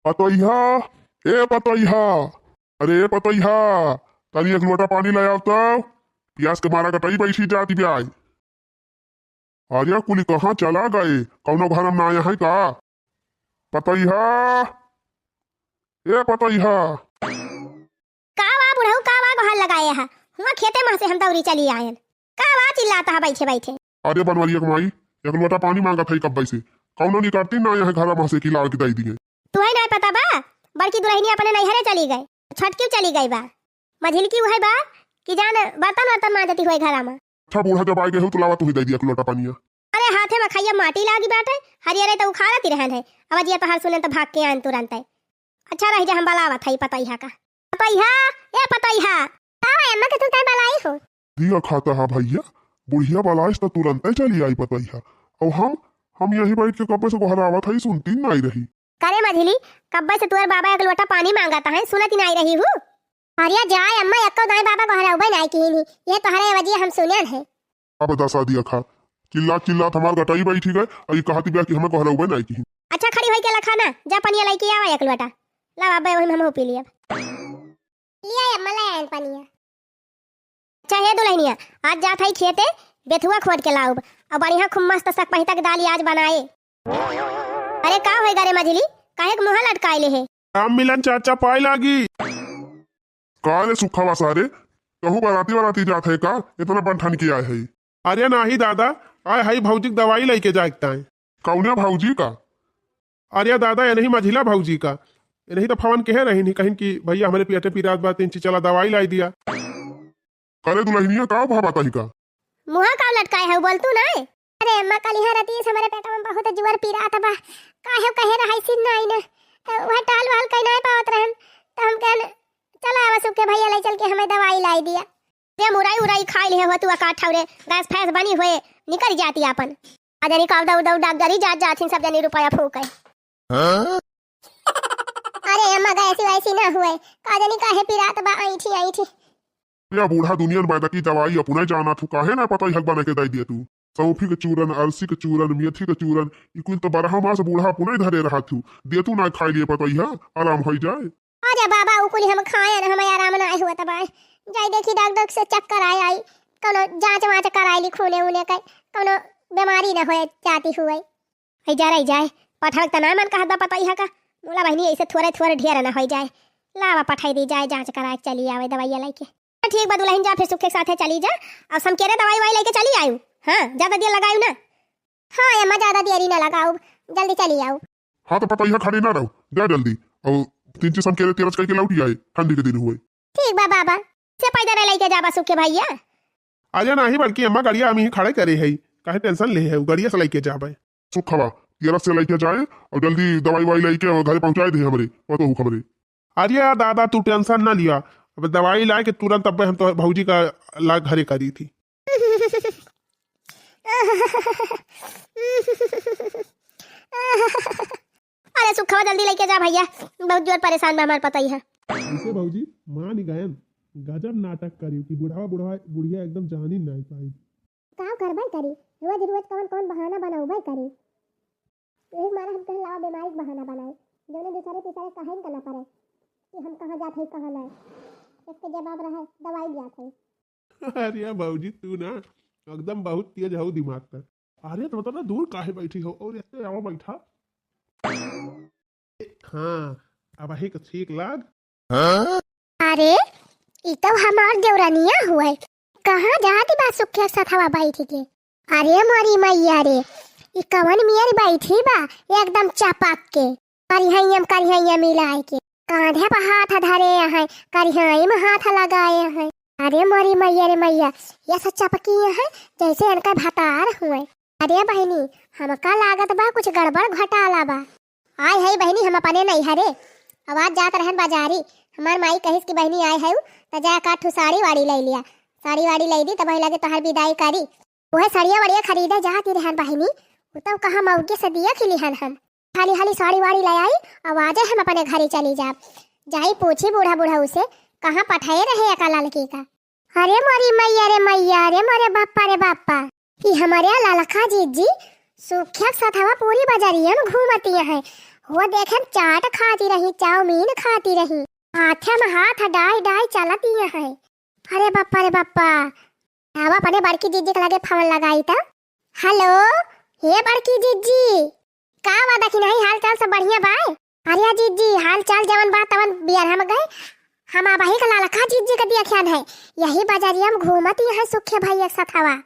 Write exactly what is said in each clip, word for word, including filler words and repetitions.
पतोहिया, ए पतोहिया, अरे पतोहिया, तनी एक लोटा पानी ले आव तो, पियास के मारा गटई बैठी जाती ब्याय। अरे कुली कहाँ चला गए, कौनो घर में ना आया है का? पतोहिया, ए पतोहिया। का बा बुढ़ऊ, का बा गोहार लगाए है? हुआ खेते में से हम दौरी चली आयन। का बा चिल्लाता है बैठे बैठे? अरे बनवरिया के माई, एक लोटा पानी मांगत है कब्बे से, कौनो निकरती ना आया है घर में से कि लाड़ के दई दिए। तुहई नाहीं पता बा, बड़की दुलहिनी अपने नैहरे चली गए, छोटकी चली गई बा, मझिलकी उहई बा कि जान बर्तन वर्तन मांजती हुई घरा में। अच्छा बूढ़ा जब आए गए हो तो लावा तुही दई दिया एक लोटा पानिया। अरे हाथे में खइया माटी लागी बाटे, हरियरे तो उखाड़त ही रहन है, अब जिया तोहार सुने तो भाग के आन तुरंत है। अच्छा रह जा, हम बलावत हई पतोहिया का। पतोहिया, ए पतोहिया। का है अम्मा के तू तय बलाई हो? दिया खाता हा भैया, बुढ़िया बलाइस त तुरंते चली आई पतोहिया। और हम, हम यहीं बैठ के कब्बे से गोहरावत हई, सुनती नाई रही। करे मझिली, कब्बे से तुअर बाबा एक लोटा पानी मांगत है, सुनती नाई रही हूँ। अरे जाए अम्मा, एक्को दाई बाबा गोहराउबे नाई किहिन ही, ये तोहरे वजिया हम सुनन है। अब दसा दिया खा, चिल्ला चिल्ला हमार गटाई बैठी गए, और ये कहती बिया कि हमें गोहराउबे नाई किहिन। अच्छा खड़ी होई के लखा ना, जा पनिया लेके आवा एक लोटा। ला बाबा, वही हम हो पी लिया। लिया अम्मा, ले आयन पनिया। अच्छा हे दुलहिनिया, आज जात हई खेते, बेथुआ खोद के लाउब, और बढ़िया खूब मस्त सकपहिता के दाल आज बनाए। अरे का होई गरे मझिली, काहे के मुँह लटकाए ले है? राम मिलन चाचा पाए लागी। का रे सुखवा सारे, कहूँ बाराती वाराती जात है का? इतना बनठन के आए है। अरे नाही दादा, आए हई भौजी के दवाई लेके जाए के ताई। कौने भौजी का? अरे दादा, ये नहीं मझिला भौजी का। ये नहीं तो फोन कहे रही नहीं कहीं कि भैया हमरे पेटे पिरात बा, तीन चीज चला दवाई लाई दिया। करे दुलहिनिया का भा बताई का? मुँह का लटकाए है, बोल तू ना। अरे अम्मा, कल यहाँ रहती है, हमारे पेट में बहुत जोर पिरात बा, काहे कहे रहा सी नाई ना, तो वह टाल वाल कहीं नहीं पावत रहन, तो हम कहन चला आवा सुख के भैया ले चल के हमें दवाई लाई दिया। ते मुरई उरई खाई ले हो तू, का ठौरे गैस फैस बनी हुए निकल जाती आपन। आ जनी का दौड़ दौड़ डॉक्टरी जात जात हिन सब जनी रुपया फूके। हाँ? अरे अम्मा, गैसी वैसी ना हुए, का जनी काहे पिरात बा ऐठी ऐठी। या बूढ़ा दुनिया में बैदकी दवाई अपने जाना थू, काहे ना पतोहिया के बना के दे दिया तू। सौंफी के चूरन, अलसी के चूरन, मेथी के चूरन, ई कुल तो बारह मास बूढ़ा अपने धरे रहा थू, दे तू ना खाई लिए पतोहिया, आराम हो जाए। अरे बाबा, उ कुली हम खाए न, हमें आराम ना हुआ तब आए। जाई देखी डॉक्टर से चेक कराए आई, कोनो जांच वांच कराए ली खूने उने के, कोनो बीमारी ना होए जाती हुए। आई जा रही जाए, पठावे के त ना मन कहत बा पतोहिया का, मुला बहिनी ऐसे थोड़े थोड़े ढेर ना होई जाए। लावा पठाई दी जाए, जांच कराए के चली आवे दवाइया लेके। ठीक बा दुलहिन, जा फिर सुखे के साथे चली जा, और समकेरे दवाई वाई लेके चली आयु। हाँ, ज्यादा देर लगायु ना। हाँ अम्मा, ज्यादा देरी ना लगाउब, जल्दी चली आउब। हाँ तो पतोहिया खड़ी ना रहो, जा जल्दी, और तीन चीज समकेरे तेरस करके लौटी आए, ठंडी के दिन हुए। ठीक बा बाबा। से पैदल लेके जाबा सुखे भैया? अरे नाही, बल्कि अम्मा गड़िया हम ही खड़े करे है, काहे टेंशन ले है, गड़िया से लेके जाबे। सुखवा, तेरस से लेके जाए और जल्दी दवाई वाई लेके और घरे पहुंचाए दे हमरे, पतोहू खबरे। अरे यार दादा, तू टेंशन ना लिया, अब दवाई लाए के तुरंत अब हम तो भौजी का ला घरे करी थी। अरे सुखवा, जल्दी लेके जा भैया, बहुत जोर परेशान बा हमार पतोहिया। ऐसे भौजी, मान गयन, गजब नाटक करी कि बुढ़वा, बुढ़वा, बुढ़िया एकदम जानी नहीं पाई। का करबे करी, रोज रोज कौन कौन बहाना बनाउबे करी। यही मारे हम कहे लावा बीमारी के बहाना बनाए, जौने दूसरे तीसरे कहे न करना पड़े कि हम कहाँ जात हई, कहाँ नहीं। एक के जवाब रहे, दवाई जात हई। अरे भौजी, तू ना एकदम बहुत तेज हो दिमाग पर। अरे तो ना दूर काहे बैठी हो, और इतने आवा बैठा। हाँ, अब ही के ठीक लाग। अरे, ई तो हमार देवरनिया हुए। कहाँ जात बा सुखिया के साथ हवा बैठ के? अरे मोरी मैया रे, ई कवन मियर बैठी बा, एकदम चपक के, करिहैया में करिहैया मिलाए के, कांधे पर हाथ धरे हैं, करिहई में हाथ लगाए हैं। अरे मोरी मैया रे मैया, ये सब चपकी हैं जैसे इनका भतार हुए। अरे बहिनी, हमका लागत बा कुछ गड़बड़ घोटाला बा। आय है बहिनी, हम अपने नैहरे। आवाज जात रहन बाजारी, हमार माई कहिस कि बहिनी आय है, त जा का ठू साड़ी वाड़ी ले लिया। साड़ी वाड़ी ले दी, तब वही लगे तोहर विदाई करी। वह सड़िया वड़िया खरीदे जात ही रहन बहिनी, उ तो कहाँ मौके से दिया खिली हन हम। हाली हाली साड़ी वाड़ी ले आई, आवाज है हम अपने घरे चली जाब। जाई पूछी बूढ़ा बूढ़ा उसे, कहाँ पठाए रहे एका लड़की का। अरे मोरी मैया रे मैया, रे मोरे बापा रे बापा, ई हमारे ललका जीजी सुखिया के साथवा पूरी बजरिया में घूमती हैं। हो देखे, चाट खाती रही, चाउमीन खाती रही, हाथे में हाथ डाई डाई चलती है। अरे बप्पा रे बप्पा, अब अपने बड़की जिज्जी के लगे फोन लगाई त। हेलो, हे बड़की जिज्जी, का बा दखिनही, हाल चाल सब बढ़िया बाय? अरे जिज्जी, हाल चाल जवन बा तवन बियर हम गए, हम अबही के ललका जिज्जी के देखियन है, यही बजरिया में घूमती है सुखे भैया के सथवा।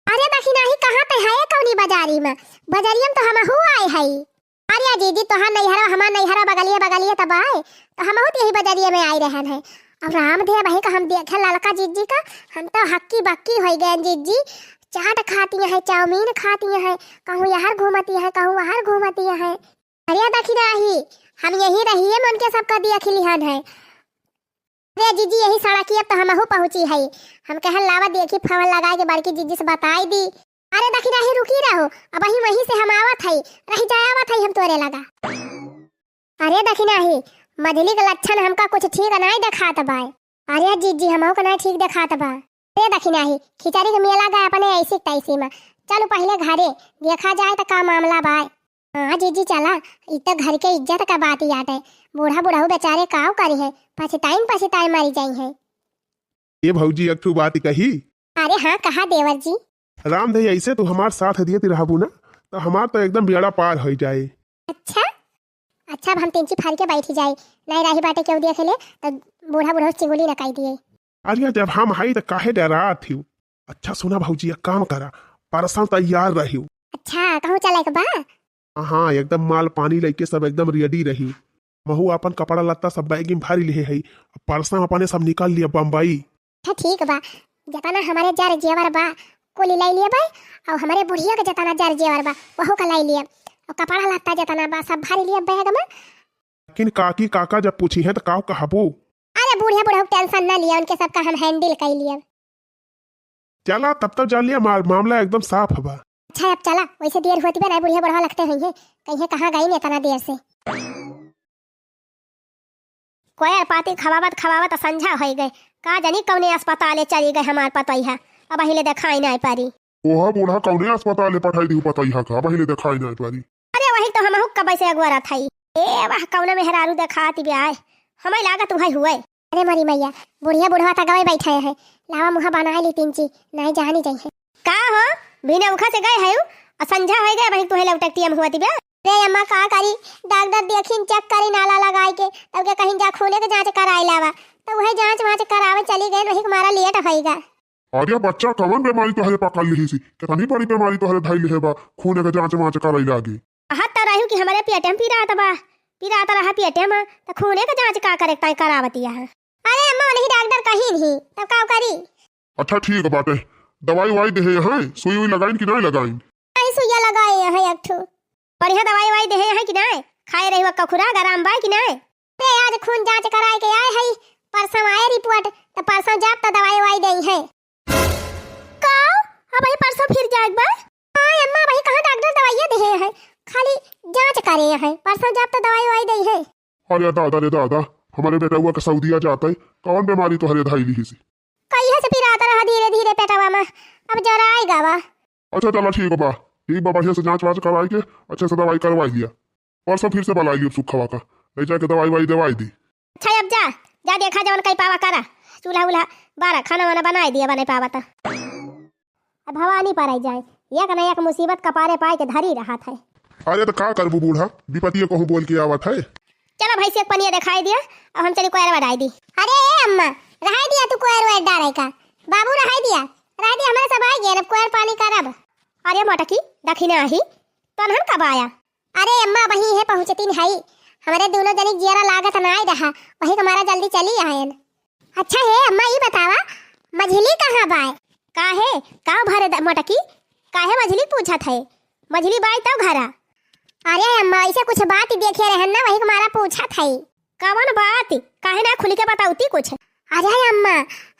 अरे दखिनही, कहाँ ते है कौनी बजारी में? बजरिया में तो हमहू आए हई। अरे जिज्जी, तोहार नैहरा हमार नैहरा बगलिए बगलिए तब आए, तो हमहू तो यही बजरिए में आई रहन है। अब रामधे भाई का हम देखे ललका जिज्जी का, हम तो हक्की बक्की होई गए जिज्जी। चाट खाती है, चाउमीन खाती है, कहूँ यहाँ घूमती है, कहूँ वहाँ घूमती है। अरे दखिनही, हम यही रहिए मन के सबका देख लिहन है। अरे जिज्जी, यही सड़किया तो हमहू पहुँची है। हम कहन लावा देखी फोन लगाए के बड़की जिज्जी से बताई दी। अरे दखिनही, रुकी रहो, अबही वहीं से हम आवत हई, रह जाए आवत हई हम तोरे लगा। अरे दखिनही, मझली के लक्षण हमका कुछ ठीक नाई देखात बाय। अरे जिज्जी, हमहू के नाई ठीक देखात बा। अरे दखिनही, खिचड़ी के मेला गए अपने ऐसी तैसी में। चलो पहले घरे देखा जाए त का मामला बाय। हाँ जिज्जी चला, इ त घर के इज्जत का बात ही आटे। बूढ़ा बुढ़ऊ बेचारे काव करी है, पछताइन पछताइन मरी जाई है। ए भौजी, एक ठो बात कही। अरे हाँ, कहा देवर जी। रामधे, ऐसे तू हमार साथ दियत रहबू ना, तो हमार तो एकदम बेड़ा पार होई जाए। अच्छा, अच्छा, अब हम तेंची फार के बैठी जाए, नहीं रही बाटे केहू देखे ले, तो बूढ़ा बूढ़ा चिंगुली नकाई दिए। अरे जब हम हई तो काहे डरात हिउ? अच्छा सुना भौजी, एक काम करा, परसों तैयार रहिउ। अच्छा, कहूँ चले के बा? हाँ, एकदम माल पानी लेके सब एकदम ready रही। महू आपन कपड़ा लत्ता सब बैग में भरी लिहे हई। अब परसों अपने सब निकल लिया बम्बई। अच्छा ठीक बा, जतना हमारे जर जेवर बा, कुल लाई लिया बा, और हमारे बुढ़िया के जतना जर जेवर बा, वहू का लाई लिया, और कपड़ा लत्ता जतना बा, सब भरी लिया बैग में। लेकिन काकी काका जब पूछी है तो काव कहबू? अरे बुढ़िया बुढ़ऊ tension ना लिया, उनके सबका हम handle कर लिया। चला, तब तक जान लिया, मा-, मामला एकदम साफ बा। अच्छा, अब चला, वैसे देर होती बा ना, बुढ़िया बुढ़वा लगते हुई है, कहीं कहाँ गई नहीं इतना देर से। कोयर पाती खवावत खवावत संझा होई गए, का जानी कौने अस्पताले चली गए हमार पतोहिया, अब हिले देखाई नहीं पारी। ओह बूढ़ा कौने अस्पताले पठाई दी पतोहिया का, अब हिले देखाई नहीं पारी। अरे वही तो हमहू कब से अगुआ रहत हई। ए वाह, कौन मेहरारू देखाती बे आय, हमें लागत उहै हुए। अरे मोरी मैया, बुढ़िया बुढ़वा त गवे बैठे हैं, लावा मुँह बनाए ली तीन ची, नहीं जानी जाई है। का हो, बिना उखा से गए है और संझा होई गए, वही तुहे लौटक टियम हुआ तिबे। रे अम्मा का करी, डॉक्टर देखिन check करी नाला लगाए के, तब के कहीं जा खूने के जाँच कराए लावा, तो वही जाँच वाँच करावे चली गए, वही हमारा late होई गा। अरे बच्चा, कवन बेमारी तोहरे पकड़ लिहिसी? केतनी बड़ी बेमारी तोहरे धइले हे बा, खूने के जाँच वाँच करइ लागे। कहत त रहिउ कि हमरे पेटे में पिरात बा, पिरात रहा पेटे में, त खूने के जाँच का करे ताई करावतिया है। अरे अम्मा, उन्हीं डॉक्टर कहीं नहीं, तब का करी? अच्छा ठीक बाटे, दवाई उवाई देहे हैं, सुई उई लगाइन कि नाहीं लगाइन? नहीं, सुइया लगाए हैं एक ठो। बढ़िया दवाई वाई देहे हैं कि नाय? खाए रही वक्का खुराक, आराम बा कि नाय? अरे, आज खून जाँच कराए के आए हई, परसों आए report, त परसों जाब त दवाई वाई देई है। का? अब वही परसों फिर जाए बा? हाँ अम्मा, वही कहाँ डॉक्टर दवाइयाँ देहे हैं, खाली जाँच करे हैं, परसों जाब त दवाई वाई देई है। अरे दादा रे दादा, हमरे बेटउआ के सऊदिया जाते, कौन बेमारी तोहरे धइली हिसी? कहिए से पिरात रहा धीरे धीरे पेटवा में, अब जरा आए गावा। अच्छा चला ठीक बा, ठीक बा, बढ़िया से जाँच वाँच कराई के अच्छे से दवाई करवाई दिया। परसों फिर से बुलाई लियो सुखवा का, ले जाके दवाई वाई देवाई दी। अच्छा अब जा, जा देखा जवन कई पावा करा, चूल्हा उल्हा बारा, खाना वाना बनाई दिया, बनाई पावा त। अब भवानी पर आई जाए, एक न एक मुसीबत कपारे पाए के धरी रहत है। अरे त का करबू बूढ़ा, विपतिये कहूँ बोल के आवत है। चला भैंसिया के पनिया देखाई दिया, अब हम चली कोयर बडाई दी। अरे ए अम्मा, रहाई दिया तू कोयर वोयर डारे का, बाबू रहाई दिया, रहाई दिया, हमरे सब आई गए, अब कोयर पानी करब। अरे मोटकी, दखिना आही, तनहन कब आया? अरे अम्मा, वही है पहुँचतीन हई, हमरे दुनो जनी जियरा लागत नाई रहा, वही के मारा जल्दी चली आयन। अच्छा हे अम्मा, ई बतावा, मझली कहाँ बाय? काहे, का भरे द-, मोटकी, काहे मझली पूछत है? मझली बाय तब घरा। अरे अम्मा, ऐसे कुछ बात देखे रहन ना, वही के मारा पूछत है। कवन बात? काहे ना खुल के बताउती कुछ? अरे अम्मा,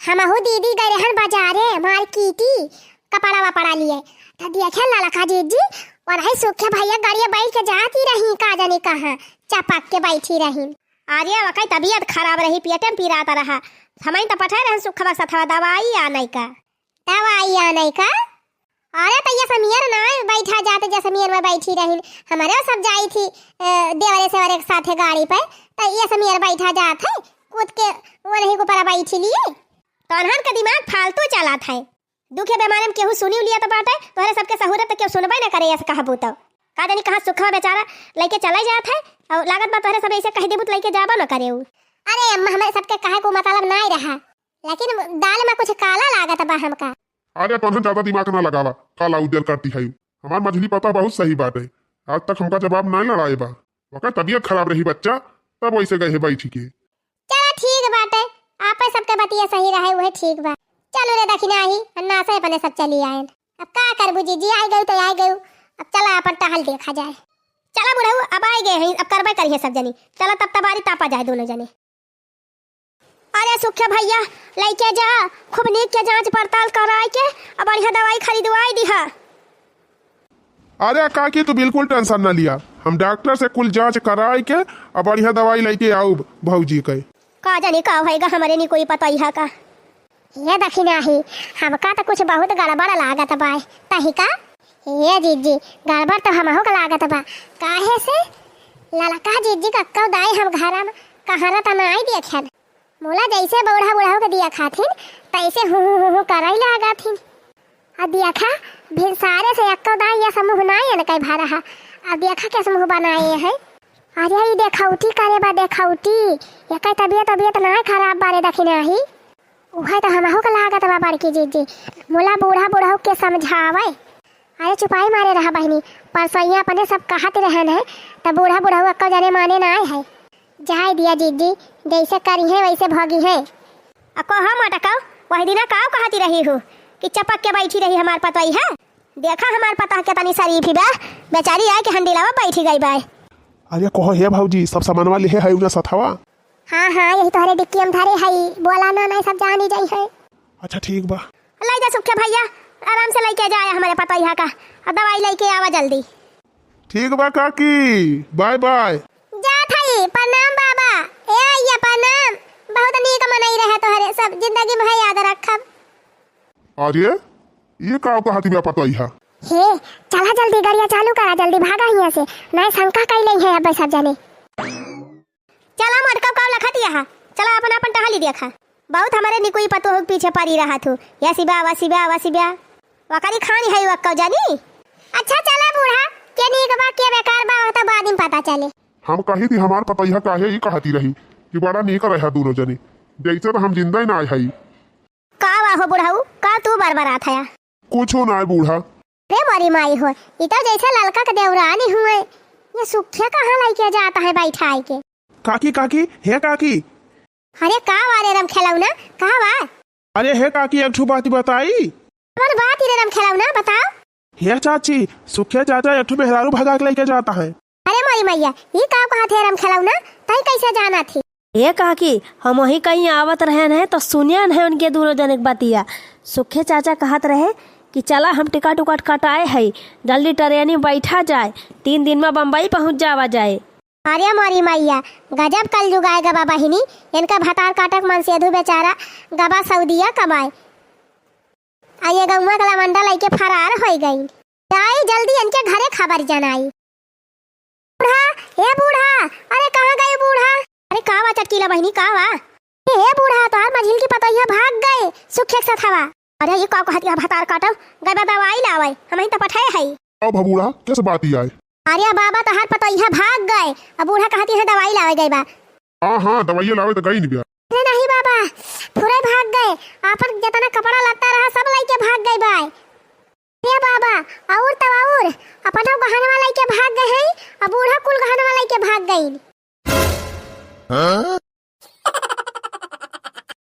हमहू दीदी गए रहन बाजारे, मार्केटी, कपड़ा वपड़ा लिए। त देखे ललका जीजी, वनही सुखे भैया गाड़िया बैठ के जाती रही, का जाने कहाँ, चपक के बैठी रही। अरे, वकई तबियत खराब रही, पेटे में पिरात रहा। हमइन त पठाए रहन सुखवा सथवा दवाई आनइ का। दवाई आनइ का? अरे त ये समियर ना बैठा जात, जे समियर में बैठी रहिन। हमरे सब जाई थी, अ, देवरे सेवरे के साथे गाड़ी पे, त ये समियर बैठा जात है, कूद के वो नहीं को पर बैठी लिए। तोहन के दिमाग फालतू चलत है। दुखे बेमारी में केहू सुनी लिया त बाटे, तोहरे सबके सहूरत त केहू सुनबे न करे, ऐसे कहबू त। का जानी कहाँ सुखवा बेचारा लइके चले जात है, और लागत बा तोहरे सब ऐसे कह देबू त लइके जाबा न करे उ। अरे अम्मा, हमरे सबके कहे को मतलब नाई रहा, लेकिन दाल में कुछ काला लागत बा हमका। अरे तोहन ज्यादा दिमाग ना लगावा, काला उज्जर करती है। हमार मझली पता बहुत सही बात है, आज तक हमका जवाब नाई लड़ाए बा। ओकर तबीयत खराब रही बच्चा, तब वैसे गए है बैठी के। चला ठीक बाटे, आपे सबके बतिया सही रहे, उहे ठीक बा। चलो रे दखिनाही, अन्ना से अपने सब चली आयन। अब का करबू जीजी, आइ गयू त आइ गयू। अब चला अपन टहल देखा जाए। चला बुढ़ऊ, अब आइ गए हैं, अब करबे करिहे सब जनी। चला तब तबारी तापा जाए दोनों जने। अरे सुखे भैया, लइके जा, खूब नीक के जांच पड़ताल कराए के, अब बढ़िया दवाई खरीदवाई दिहा। अरे काकी, तू बिल्कुल tension न लिया, हम डॉक्टर से कुल जांच कराए के अब बढ़िया दवाई लइके आउब भौजी के। का जाने का होएगा, हमरे नहीं कोई पता ही है का। ये दखिनाही, हमका त कुछ बहुत गड़बड़ लागत बा। तही का? ये जीजी, गड़बड़ त हमहू के लागत बा। काहे से? ललका जीजी का कौ दाई हम घर में कहाँ त नाई देखन। मोला जैसे बूढ़ा बुढ़ऊ के दिया खाथिन, तैसे हूँ हूँ हूँ हूँ करई लागथिन। आ देखा, भिनसारे से एक्को दाई ये समूह नाई एनकै भरा है। आ देखा के समूह बनाए है। अरे ई देखौटी करे बा देखौटी, एकै तबियत तबियत नाई खराब बारे दखिनाही। उहे तो हमहू के लागत बा बड़की जीजी, मोला बूढ़ा बुढ़ऊ के समझावे। अरे चुपाई मारे रहा बहिनी, परसोइया अपने सब कहत रहन है, त बूढ़ा बुढ़ऊ एक्को जने माने नाई है। जाए दिया जीजी, जैसे करी है वैसे भोगी है। अको हम अटकाओ, वही दिना काव कहती रही हूँ कि चपक के बैठी रही हमार पतोई है। देखा हमार पतोह के तनी शरीफ ही बा, बेचारी आए के हंडीलावा बैठी गई बा। अरे कहो हे भौजी, सब सामानवा लेहे है उना सथवा? हाँ हाँ, यही तोहरे डिक्की में धरे है, बोला ना, नहीं सब जानी जाई है। अच्छा ठीक बा। ले जा सुखे भैया, आराम से लेके जाए हमारे पतोहिया का, और दवाई लेके आवा जल्दी। ठीक बा काकी, bye bye। जात हई, प्रणाम बाबा। ए अइया प्रणाम, बहुत नीक मनई रहे तोहरे, सब जिंदगी भर याद रखब। अरे, ये का कहत बिया पतोहिया? हे, चला जल्दी, गाड़िया चालू करा, जल्दी भागा हियां से, नहीं शंका कई लेई है अब सब जने। चला मटका काव लखत यहाँ, चला अपन अपन टहली देखा। बहुत हमारे निकुई पतोह के पीछे पड़ी रहा थू, या सिबा, वा सिबा, वा सिबा। वकरी खानी है वक्का जानी। अच्छा चला बूढ़ा, के नीक बा, के बेकार बा, वह तो बाद में पता चले। हम कही थी हमार पतोहिया काहे ई कहती रही कि बड़ा नीक रहा दोनों जने, जैसे तो हम जिंदा ही ना आए हई। का बा हो बुढ़ऊ, का तू बरबरात हया? कुछो नाय बूढ़ा। रे मोरी माई हो, ई तो जैसे ललका के देवरानी हुए। ये सुखिया कहाँ लइके जाता है बैठाई के? काकी, काकी, हे काकी। अरे का बा रे रम खेलौना, का बा? अरे हे काकी, एक ठो बात बताई। कौन बात रे रम खेलौना, बताओ। हे चाची, सुखिया चाचा एक ठो मेहरारू भगा के लइके जाता है। अरे मोरी मैया, ई का कहत हे रम खेलौना, तई कैसे जाना थी? ए काकी, हम वही कहीं आवत रहन है तो सुनियन है उनके दोनों जने के बतिया। सुखे चाचा कहत रहे कि चला हम टिकट उकट कटाए है, जल्दी ट्रेन में बैठा जाए, तीन दिन में बम्बई पहुँच जावा जाए। अरे मोरी मैया, गजब कलजुग आए गवा बहिनी, इनका भतार काटक मन सेधु बेचारा गवा सऊदिया कमाए। आ ये गौवा के लवंडा लइके फरार होइ गई। जाई जल्दी इनके घरे खबर जनाई। बूढ़ा, ए बूढ़ा, अरे कहाँ गए बूढ़ा? अरे का बा चटकीला बहिनी, का बा? ए, ए बूढ़ा, तोहार मझिल की पतोहिया भाग गए, सुखे के सथवा। अरे ये का कहत या भतार काटल, गए बा दवाई लावे, हम ही तो पठे हई। अब बूढ़ा, किस बात ही आए? अरे बाबा, तोहार पतोहिया भाग गए, अब बूढ़ा कहत है दवाई लावे गए बा। हाँ, हाँ, दवाइया लावे तो गई नहीं बिया। अरे नहीं बाबा, पूरे भाग गए, आपन जितना कपड़ा लत्ता रहा सब लइके भाग गए बा। अरे बाबा, और तो और, अपना गहनवा लइके भाग गए हैं, अब बूढ़ा कुल गहनवा लइके भाग गई। हाँ?